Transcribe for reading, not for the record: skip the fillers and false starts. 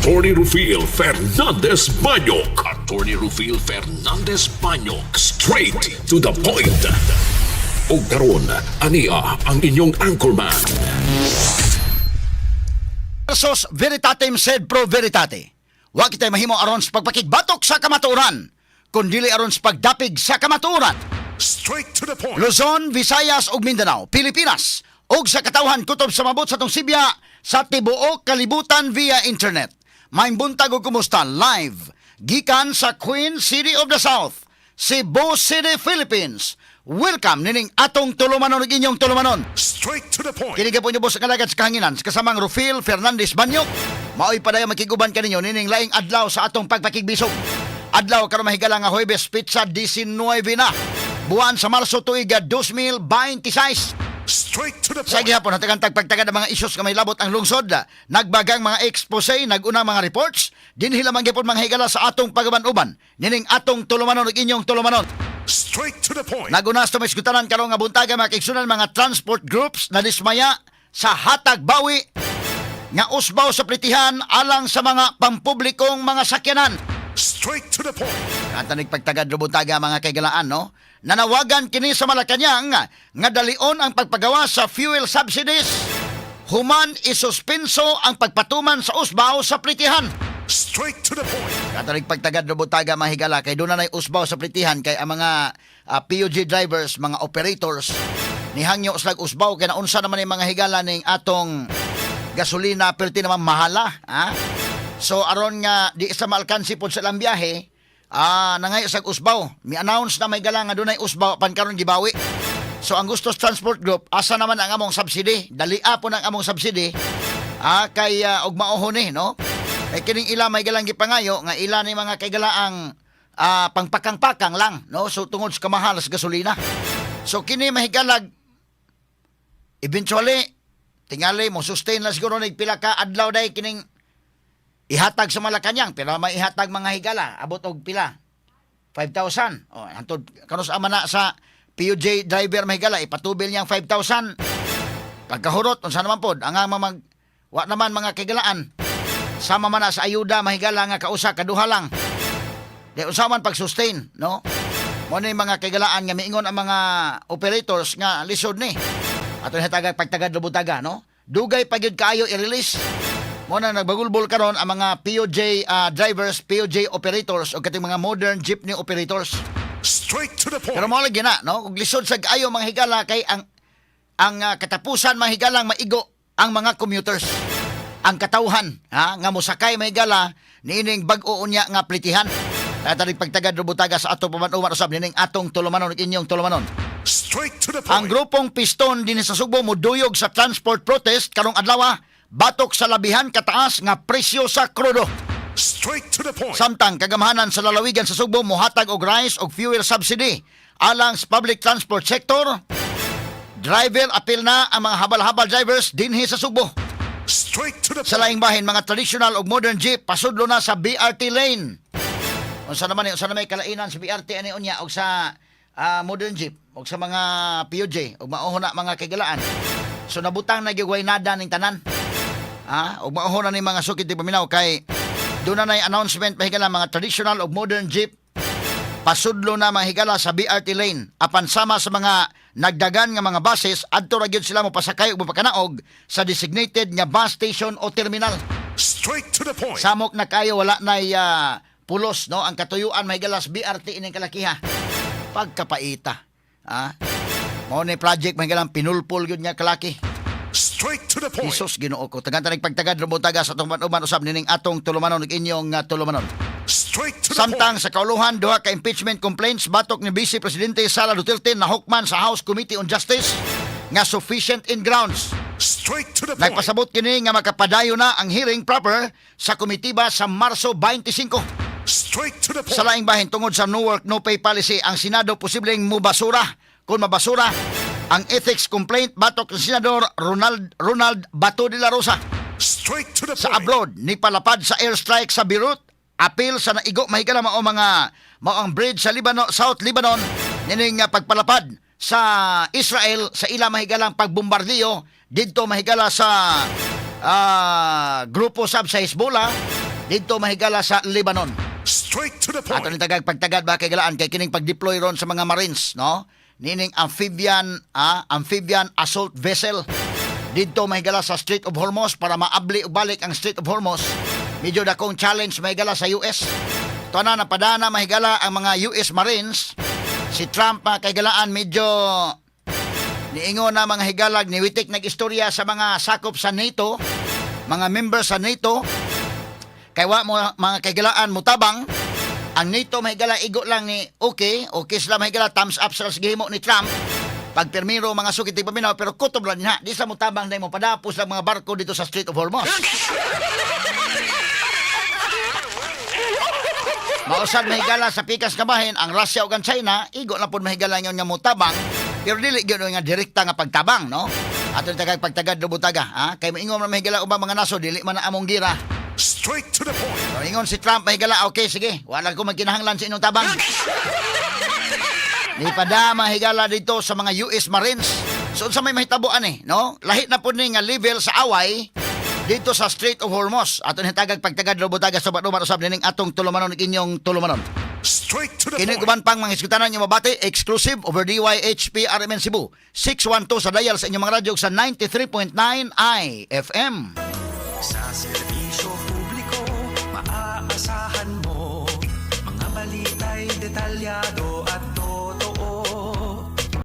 Attorney Rufil Fernandez Banyok. Attorney Rufil Fernandez Banyok. Straight to the point. Ug karon, ania ang inyong anchorman. Versus veritatem sed pro veritate. Wa kitay mahimo aron sa pagpakigbatok sa kamatuoran, kun dili aron sa pagdapig sa kamatuoran. Straight to the point. Luzon, Visayas ug Mindanao, Pilipinas ug sa katawhan kutob sa mabot sa atong sibya sa tibuok kalibutan via internet. Maayong buntag ug kumusta live gikan sa Queen City of the South, Cebu City, Philippines. Welcome nining atong tulumanon ug inyong tulumanon. Straight to the point. Kini po niyo sa kalagad sa kahanginan sa kasamang Rufil Fernandez Banyok. Maoy padayon makiguban kaninyo nining laing adlaw sa atong pagpakigbisog. Adlaw karon, mahigala, nga Huwebes, petsa 19 na buwan sa Marso, tuig 2026. Straight to the Sa gihapon, hatagan tagpagtagad ang mga isyos nga may labot ang lungsod, nagbagang mga expose, nagunang mga reports, dinhi lamang gyapon, mga higala, sa atong pagaban-uban nining atong tulumanon ug inyong tulumanon. Straight to the point. Naguna sa maisgutanan karong nga buntaga, mga kaigsunan, mga transport groups na dismaya sa hatag bawi nga usbaw sa plitihan alang sa mga pampublikong mga sakyanan. Straight to the point. Katanig pagtagad buntaga, mga kaigalaan, no? Nanawagan kini sa Malacañang nga dalion ang pagpagawa sa fuel subsidies human isuspenso ang pagpatuman sa usbaw sa plitihan. Straight to the point. Katanig pagtagad buntaga, mahigala, kay doon na usbaw sa plitihan kay ang mga PUJ drivers, mga operators nihangyo slag usbaw kay naunsa naman yung mga higala ning atong gasolina, perti naman mahala, ha? So aron nga di sa maalkansi pod sa ilang biyahe, nangayo sa usbaw. Mi-announce na, mahigala, nga dunay usbaw pan karon gibawi. So ang Gustos Transport Group, asa naman ang among subsidy? Dali po ng among subsidy. Kay og mao ni, no? Kay kining ila may galang gipangayo nga ila ni mga kaigalaang pangpakang-pakang lang, no? So tungod sa kamahal sa gasolina. So kini, mahigalag, eventually tingali mo sustain lang siguro nig pila ka adlaw day kining ihatag sa Malacañang, pero may ihatag, mga higala, abot og pila, 5,000. Oh, hantod kanus ama na sa PUJ driver, mahigala, ipatubil niyang 5,000, pagkahurot unsa naman pod ang ama mag wa naman, mga kaigalaan, sama man na sa ayuda, mahigala, nga kausa kaduha lang di unsa man pag-sustain, no? Mo ni, mga kaigalaan, nga miingon ang mga operators nga lisod ni ato ni pagtagad lubutaga, no? Dugay pa gyud kaayo i-release. Mo na nagbagulbol karon ang mga PUJ drivers, PUJ operators o kating mga modern jeepney operators. Straight to the point. Pero mo lagi na, no? Kung lisod sa kaayo, mga higala, kay ang katapusan, mga higalang, maigo ang mga commuters. Ang katawhan, ha, nga mosakay, mahigala, niining bag-o unya nga plitihan. Tatarig pagtagad rubutaga sa ato paman-uman usab nining atong tulumanon ug inyong tulumanon. Straight to the point. Ang grupong Piston din sa Sugbo moduyog sa transport protest karong adlaw batok sa labihan kataas nga presyo sa krudo. Straight to the point. Samtang kagamhanan sa lalawigan sa Sugbo mohatag og rice og fuel subsidy alang sa public transport sector. Driver appeal na ang mga habal-habal drivers dinhi sa Sugbo. Straight to the Sa point. laing bahin, mga traditional ug modern jeep pasudlo na sa BRT lane. Unsa naman ni, unsa na may kalainan sa BRT ani unya og sa modern jeep og sa mga PUJ ug mao na, mga kaigalaan? So nabutang na gyud nada ning tanan. Ah, ug mao na ni mga sukid di paminaw kay doon na nay announcement, mahigala, mga traditional ug modern jeep pasudlo na, mga higala, sa BRT lane apan sama sa mga nagdagan nga mga buses, adto ra gyud sila mopasakay ug mopakanaog sa designated nga bus station o terminal. Straight to the point. Samok na kayo wala nay pulos, no, ang katuyuan, mahigala, sa BRT ining kalakiha. Pagkapaita. Mao ni project, mahigala, pinulpul gyud nga kalaki. Straight to the point. Jesus, Ginoo ko. Tagan tanig pagtagad robutaga sa atong uban usab nining atong tulumanon ug inyong tulumanon. Straight to the Samtang point. sa kauluhan, duha ka impeachment complaints batok ni Vice Presidente Sara Duterte nahukman sa House Committee on Justice nga sufficient in grounds. Straight to the point. Nagpasabot kini nga makapadayon na ang hearing proper sa komitiba sa Marso 25. Straight to the point. Sa laing bahin, tungod sa no work no pay policy, ang Senado posibleng mubasura kung mabasura ang ethics complaint batok ni Senador Ronald Ronald Bato de la Rosa. Straight to the Sa point. abroad, ni palapad sa airstrike sa Beirut, apil sa naigo, mahigala, mao mga mao ang bridge sa Lebanon, South Lebanon, nining pagpalapad sa Israel sa ila, mahigalang, pagbombardiyo didto, mahigala, sa grupo sab sa Hezbollah. Didto, mahigala, sa Lebanon. Straight to the Ato point. ni tagag pagtagad ba kay galaan kay kining pag-deploy ron sa mga Marines, no? Nining amphibian assault vessel didto, mahigala, sa Strait of Hormuz para maabli og balik ang Strait of Hormuz. Medyo dakong challenge, mahigala, sa US. Ito na napadana, mahigala, ang mga US Marines. Si Trump, mga kaigalaan, medyo niingon na, mga higalag, niwitik nag-istorya sa mga sakop sa NATO, mga members sa NATO, kay wa mo, mga kaigalaan, mutabang ang NATO, mahigala. Igo lang ni okay sila, mahigala, thumbs up sila sa gihimo ni Trump pag permiro, mga sukit paminaw, pero kutob lang niya di sa mutabang na mo padapos lang mga barko dito sa Strait of Hormuz. Mausad, mahigala, sa pikas kabahin ang Russia ug ang China, igo na pud, mahigala, ngayon nga mutabang, pero dili gyud nga direkta nga pagtabang, no? Ato ni tagag pagtagad lubutaga, ha, kay moingon man, mahigala, ubang mga nasod, dili man na among gira. Straight to the point. So, ingon si Trump, mahigala, "Okay, sige, wala ko magkinahanglan sa inyong tabang." Ni padama, higala, dito sa mga US Marines. So, unsa may mahitabuan eh, no? Lahi na po ni nga level sa away dito sa Strait of Hormuz. Ato ni tagag pagtagad lubutaga sa duman usab nining atong tulumanon, inyong tulumanon. Straight to the Kini point. Uban pang mga iskutanan yung mabati exclusive over DYHP RMN Cebu. 612 sa dial sa inyong mga radyo sa 93.9 IFM. Sa serbisyo publiko, maaasahan mo. Mga balita'y detalyado.